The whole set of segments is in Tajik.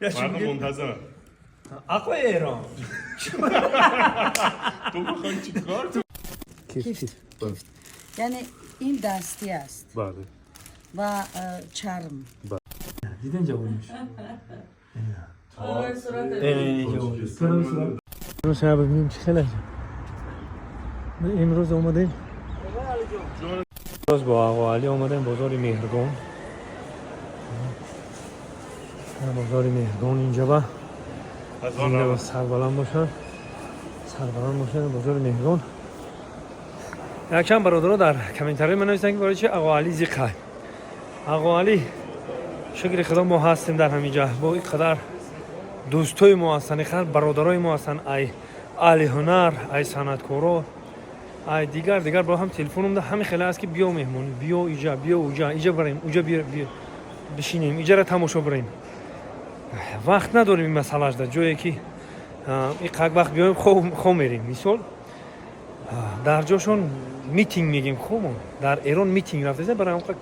مردم منتظرم. آقای ایران. تو میخوای چیکار؟ کیف. کیفت، یعنی این دستی است. بله. و چرم. دیدن جوانیش. آره، صورت. امروز شب ببینیم چه خیلی. امروز اومدیم باز با آقا علی اومدیم بازار مهرگان. بازار مهرگان اینجا با زنده و سربلند باشن، سربلند باشن. بازار مهرگان. یکم برادرها در کامنتاری من نوشتن که برای چه آقا علی زیقه. آقا علی، شکر خدا ما هستیم در همینجا با این قدر دوستای ما هستن، اینقدر برادرای ما هستن، ای اهل هنر، ای санъаткоро، ай дигар дигар. Бо ҳам телефонум да ҳами хеле аст ки биё меҳмон, биё иҷа, биё уҷа, иҷа барем, уҷа бишинем, иҷара тамошо барем. Вақт надорем ин масъалашда ҷое ки иқак вақт биёем, хоб мерем. Мисол, дар ҷошон митинг мегем, хобон дар Эрон митинг рафтеса, барои ҳамқа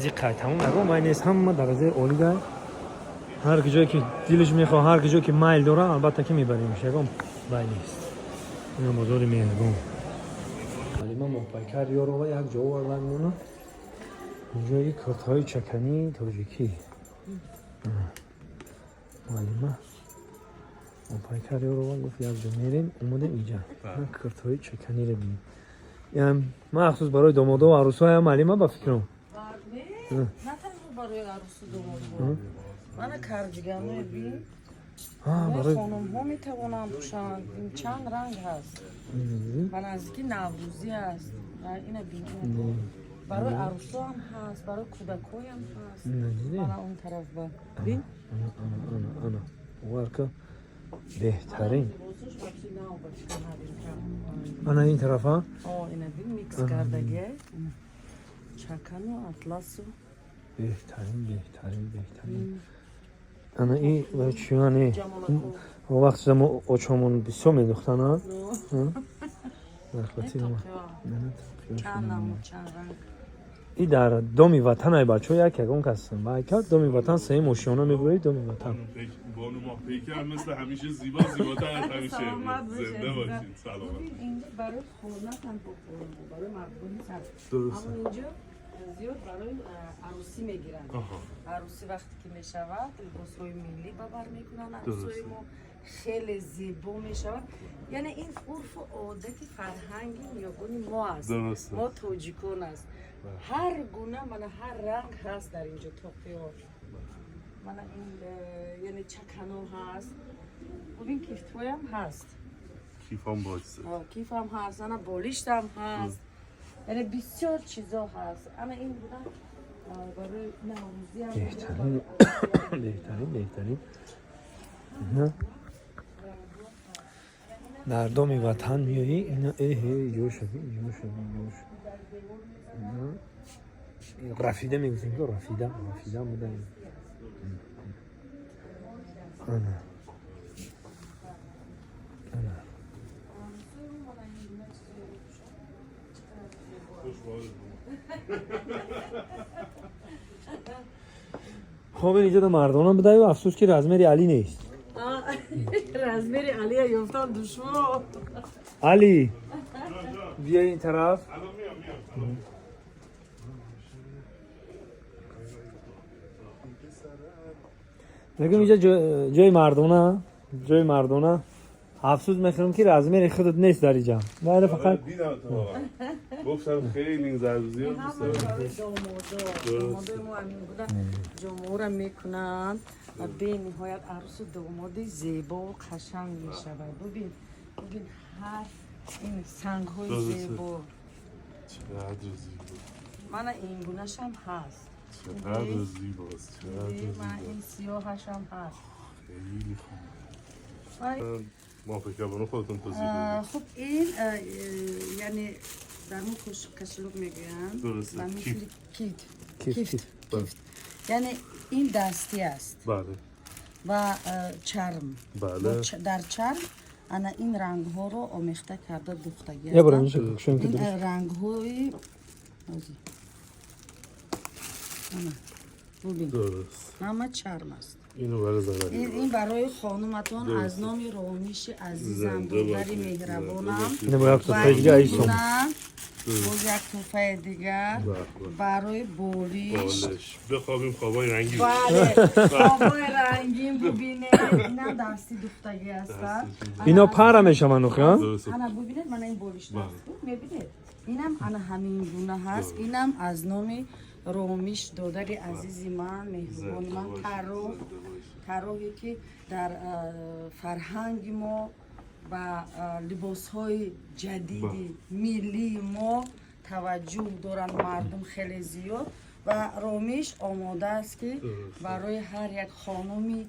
зиқай тамом ягон вай нест. Ҳама дараҷаи олӣ дай, ҳар куҷое ки дилаш мехоҳ, ҳар куҷое ки майл дора, албатта ки мебаремш, ягон вай нест. Ина бозори Меҳргон. Алима Моҳпайкар ёрова як ҷо овардан мона, ҷои куртҳои чакании тоҷикӣ. Муаллима Моҳпайкар ёрова гуфт, як ҷо мерем. Омадем инҷа, куртҳои чаканиро бинем. Махсус барои домодо ва арӯсҳоям, муаллима, ба фикрам. На танҳо барои арӯсу домодҳо. Мана кардиганое бин. Барои хонумҳо метавонанд пӯшанд. Ин чанд ранг ҳаст. Ба наздики Наврӯзӣ аст. Ина бин. Барои арӯсо ҳам ҳаст, барои кӯдакҳоям ҳаст. Мана он тараф ба бин. Ана варка беҳтарин. Либосош вообще нав ба фикр навинкам. Ана ин тарафа. О, ина бин, микс кардагия. Чакану атласу. Беҳтарин, беҳтарин, беҳтарин. Ана ин ва чиёне? Ҷамолако. Вақти мо очомон бисёр медухтана дар хотири ма. Чанд намуд, чанд ранг. И дар Доми Ватан, ай бачаҳо, як ягон кас байка Доми Ватан сеюм ошиёна мебуред Доми Ватан. بانو ماه پیکر مثل همیشه زیبا، زیباتر از همیشه. سلامت باشی. زنده باشید، سلامت. ببین، اینجا برای خونه تنها برای مردم نیست. درسته. اما اینجا زیاد برای عروسی میگیرن. عروسی وقتی که میشود، لباسهای ملی ببر میکنن عروسای ما، خیلی زیبا میشود. یعنی این عرف و عادت فرهنگ نیاگون ما است. ما тоҷикон аст. Ҳар гуна, мана ҳар ранг ҳаст дар инҷо тоқиҳо. Мана ин яъне чакано ҳаст. Бубин, кифтҳоям ҳаст. کیفام بایسته. Кифам ҳаст, ана болиштам ҳаст. Яъне бисёр чизо ҳаст. Ана ин гуна барои Наврӯзӣ ҳам. Беҳтарин, беҳтарин, беҳтарин. Ина дар Доми Ватан меоӣ, ина эҳе, ҷо шави, ҷо шави, ҷо шави. Ина рафида мегуфтем ки рафида, рафида буда. Ана, ана. خوش وارد. Хоб, ин иҷода мардона будаю, афсӯс ки размери Али нест. Размери Алия ёфтан душвор. Али, бия ин тараф. الان میام، میام. Мегӯм, инҷа ҷои мардона, ҷои мардона. Афсӯс мехӯрам ки размери худат нест дар иҷа. Вайра фақат دیدم اتفاقا، گفتم خیلی این زرزی رو دوست دارم. барои домодо. Домодои мо ҳамин гуна ҷомаҳоро мекунанд ва бениҳоят арӯсу домоди зебову қашанг мешавад. Бубин, бубин, ҳар ин сангҳои зебо. چقدر زیبا. Мана ин гунашам ҳаст. چقدر زیباست، چقدر Мана زیبا. ин сиёҳашам ҳаст. خیلی خوب. موافقه بانو، خودتون توضیح بدید. Хуб, ин яъне дар мо кошелёк мегӯянд. درسته. Ба мисли кит. Кифт. Кифт, кифт. Яъне ин дастӣ аст ва чарм. Дар чарм ана ин рангҳоро омехта карда духтагӣ Я барам ҳастанд. инҷа кушоем ки Ин дуруст. Рангҳои ҳозир. Ана, бубин. Ҳама чарм аст. اینو برای زنه. Ин барои хонуматон аз номи Ромиши азизам, додари меҳрабонам. Ина бо як Ва туҳфаи дига ин айсон. гуна боз як туҳфаи дигар барои болиш. بالش بخوابیم خوابای رنگی. Бале, хобои рангин бубинед. Инам дасти духтагӣ ҳастанд. Ино пара мешаванд охи, а? درسته. Ана, бубинед, мана ин болиш аст, мебинед, инам ана ҳамин гуна ҳаст. Инам аз номи Ромиш, додари азизи ман, меҳрубони ман, тарроҳ, тарроҳе ки дар фарҳанги мо ба либосҳои ҷадиди миллии мо таваҷҷӯҳ доранд мардум хеле зиёд, ва Ромиш омода аст, ки барои ҳар як хонуми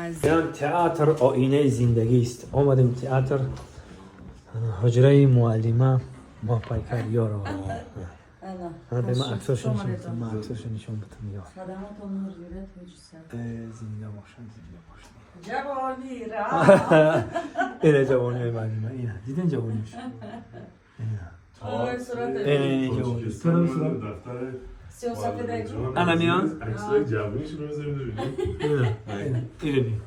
азиз. Театр оинаи зиндагист. Омадем театр, ҳуҷраи муаллима Моҳпайкар Ёро. Ана, Ана, ба ман аксошо хуш нишон омадед. бидам, ман аксошо нишон бидам, ёр. Хадаматон нур гирад, ҳоҷиса. Зинда бошанд, зинда бошанд. Ҷавонӣ ра. Ина ҷавониҳои муаллима, ина диден ҷавониш, ина. Ина, ина ҷавониш. تاجیکستان دفتر. Сиёсафедаҷон. انا میان؟ عکسای جوونیش رو بذاریم ببینیم. Ина, ина бин,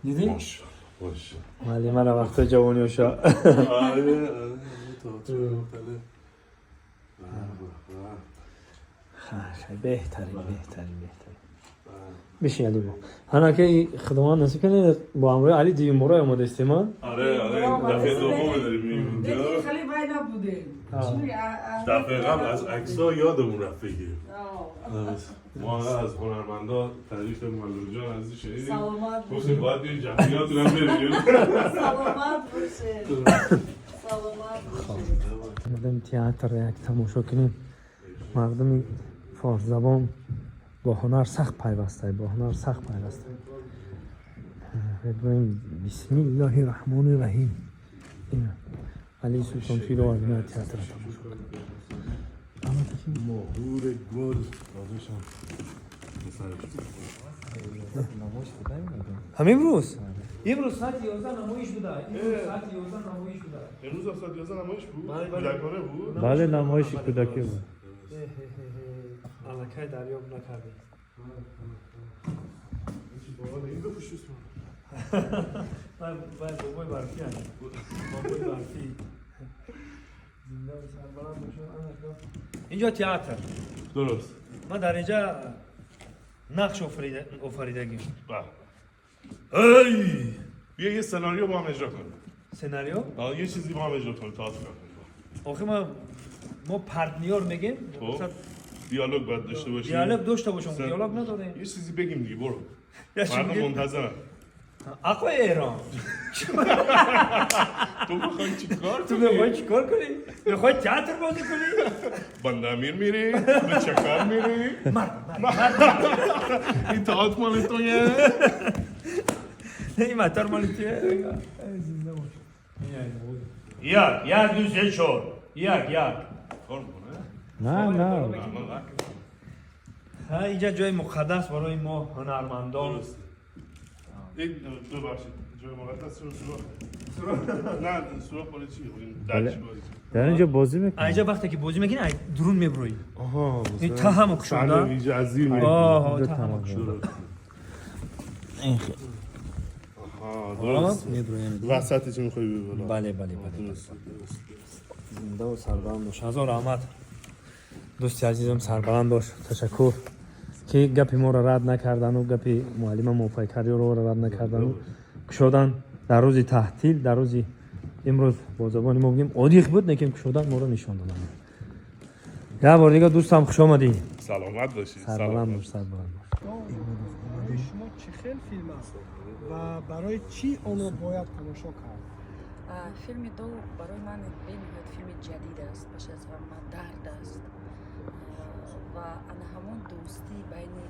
дидин. ماشاءالله ماشاءالله. Муаллима ра вақтҳои ҷавониҳоша. آره آره، تئاتر مختلف. به، به، به. خیلی беҳтарин, беҳтарин, беҳтарин. Бишин, Али. Бо ҳана ки худованд насиб кунад, бо ҳамроҳи Али дуюм бора омода истем, а? آره آره، این دفعه دوم داریم میریم اونجا. Лекин хеле вай набудем. آه. Чӣ мегӯ- دفعه قبل از عکس‌ها یادمون رفت بگیریم. ما از هنرمندا تعریف معلم جان عزیز شنیدیم. Саломат. گفتیم باید بیایم جمعیاتون هم ببینیم. Саломат бошед, саломат бошед. Омадем театр як тамошо кунем. Мардуми форсзабон бо ҳунар сахт пайвастай, бо ҳунар сахт пайвастай. Бибинем, бисмиллоҳи раҳмони раҳим. Ина Али Султонфиро овардем театр тамошо кунем. Албатта ки ماهور گل داداشم پسرش. Ҳам имрӯз соати 11 намоиш буда, имрӯз соати 11 намоиш буда. امروز هم ساعت 11 نمایش بود؟ بله، بله. کودکانه بود؟ بله، نمایش کودکی بود. Аллакай дарёб накардем. باحاله. این بپوش دوست. Вай бобои барфӣ анд, бобои барфӣ. Зинда ва сарбаланд бошанд. Ана, инҷо театр. درست. Ман дар инҷа нақш офаридагим. بله. Эй! بیا یه سناریو با هم اجرا کنیم. Сценарио? آه، یه چیزی با هم اجرا کنیم، تئاتر کنیم. Охи ма мо партнёр мегем. خب. دیالوگ باید داشته باشیم. Диалог дошта бошам, диалог надорем. یه چیزی بگیم دیگه، برو. Я چی مردم میگه؟ منتظرن. آقای ایران. تو میخوای چیکار تو کنی؟ میخوای چیکار کنی؟ میخوای تئاتر بازی کنی؟ بندامیر میری؟ به چکار میری؟ مرد مرد. این تئاتر مال تویه؟ این مطار مال تویه؟ زنده باش. یک یک دو سه چهار یک یک. کار میکنه؟ نه نه. ها، اینجا جای مقدس برای ما هنرمندان. درسته. این ببخشید، جای مقدس چرا سوراخ؟ نه، سوراخ مال چیه؟ این در بله. چی بازی؟ در اینجا بازی میکنه. اینجا وقتی که بازی میکنی درون میبروی. آها. این تا هم صحنه کشونده. ویژه از زیر میره. آه. اینجا تا هم تمام. کشونده. آها، درست. میبروی. وسط چی میخوای ببری؟ بله بله بله. درست درست. زنده و سربلند باش. هزار رحمت، دوستی عزیزم، سربلند باش. تشکر که گپی ما را رد نکردن و گپی معلم موفقیت رو رد نکردن و کشادن در روز تحتیل، در روزی امروز با زبان ما بگیم عادی بود، نکیم کشادن ما رو نشان دادن. یه بار دیگه دوستم، خوش آمدی. سلامت باشی. سربلند باش، سربلند باش. Барои шумо чӣ хел филм аст ва барои чӣ онро бояд тамошо кард? Филми Ду барои ман бениҳоят филми ҷадид аст, пеш аз ҳама дард аст ва ана ҳамон дӯстӣ байни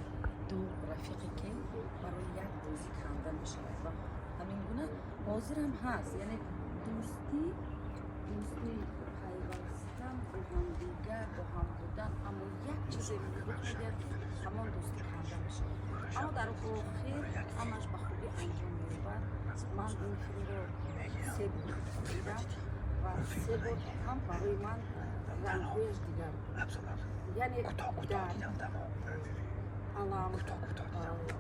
ду рафиқе, ки барои як бозӣ канда мешавад, ва ҳамин гуна ҳозирам ҳаст, яъне дӯстӣ, пайвастан бо ҳамдигар, бо ҳам будан, аммо як чизе рух медиҳад, ки ҳамон дӯстӣ канда мешавад, аммо дар охир ҳамаш ба хубӣ анҷом меёбад. Ман ин филмро се бор дидам ва се бор ҳам барои ман рангҳояш дигар буд, яъне дард. Алам,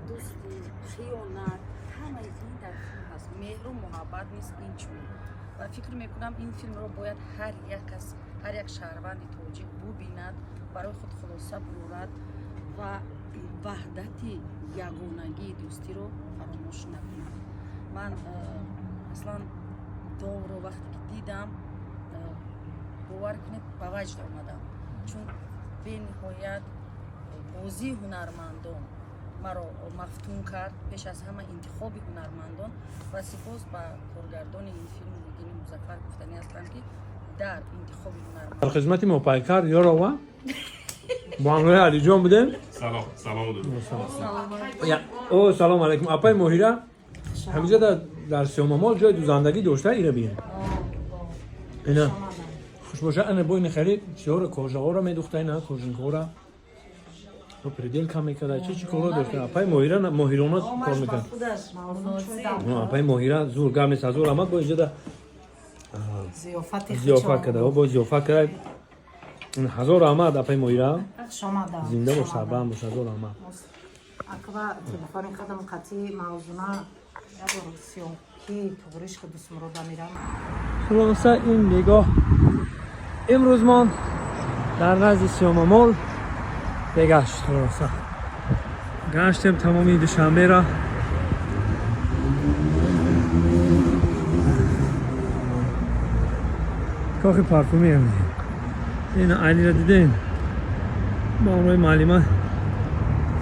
дӯстӣ, хиёнат, ҳамаи ин дар филм ҳаст. Меҳру муҳаббат низ инчунин. Ва фикр мекунам, ин филмро бояд ҳар як кас, ҳар як шаҳрванди тоҷик бубинад, барои худ хулоса бурорад ва ваҳдати, ягонагии дӯстиро фаромӯш накунад. Ман аслан Довро вақте ки дидам, бовар кунед, ба ваҷд омадам, чун бениҳоят бозии ҳунармандон маро мафтун кард. Пеш аз ҳама интихоби ҳунармандон. Ва сипос ба коргардони ин филм Муҳиддини Музаффар гуфтанӣ ҳастам, ки дар интихоби ҳунарманд Дар хидмати мо пайкар ёрова бо ҳамроҳи Алиҷон будем. Салом, салом, дуруд. О, салом алейкум, апай Моҳира. Ҳамиҷа дар Сиёмамол ҷои дузандагӣ дошта, ира бием. Ина хуш боша. Ана бо ини хеле чиҳоро, кожаҳоро медухта, ина кожинкҳоро переделка мекарда, чи чи корро дошта. Апай Моҳира моҳирона кор мекард. Апай Моҳира зур гап нест, ҳазор раҳмат. Бо инҷа зиёфат карда, бо зиёфат карда. Ҳазор раҳмат, апай Моҳира, зинда бош, сарбаланд бош, ҳазор раҳмат. Аква телефони қадам қатӣ мавзуна ябор сиёнки туғриш ки дусмурода мирам. Хулоса, ин нигоҳ имрӯзмон дар назди Сиёмамол бегашт. Хулоса, гаштем тамоми Душанберо. Кохи парфюмер. Ина Алира дидем бо ҳамроҳи муаллима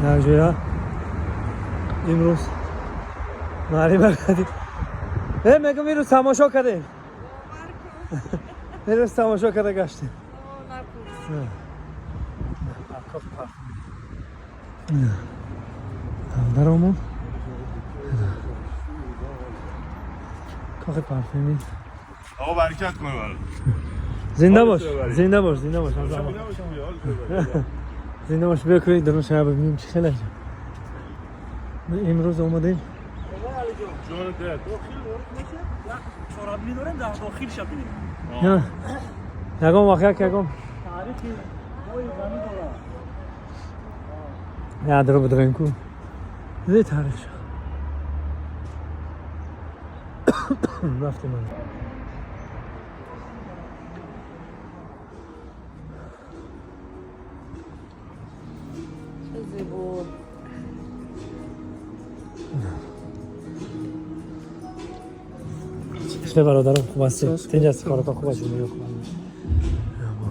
дар ҷоя. Имрӯз муаллима кардем, мегум, имрӯз тамошо кардем, имрӯз тамошо карда гаштем. Кохи парфюмер даромон, кохи парфюмӣ. آقا برکت کنه برات. Зинда бош, зинда бош, зинда бош. Зинда бош. Биё кӯи дарун шаҳр, бибинем чӣ хеле. Имрӯз омадем. جان دل. چорабинӣ дорем, дар дохил шабинем. Ягон вақт як ягон Таърихи бои ғанӣ дорад. ядро бидорем ку зе таърих рафтем. Зебо. Чӣ бародарам, хуб ҳастӣ? Тинҷ ҳасти? Коротон хуб аст?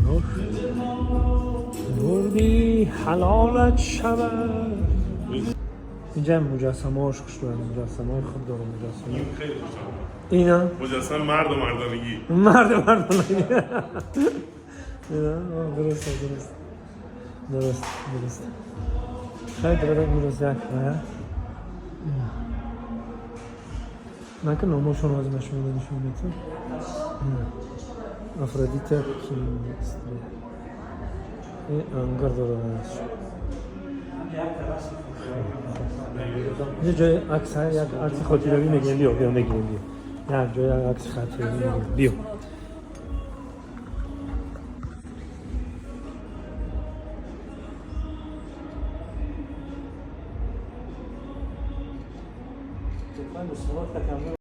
Хуб. Бурди ҳалолат шавад. Инҷа муҷассамаҳош хуш дорам, муҷассамаҳои хуб дорам, муҷассама. این خیلی خوشم اومد. Ина مجسمه مرد و مردانگی. марду мардонагӣ. Ина дуруст, дуруст, дуруст, дуруст. Хай, дорад имрӯз як ая ман ки номошон ҳозир ба шумо нишон метам. Афродита Кинестри ангар дорад. Инҷа ҷои акс, як акси хотиравӣ мегирем. Биё, биё, мегирем, биё, як ҷои акси хотиравӣ мегирем, биё.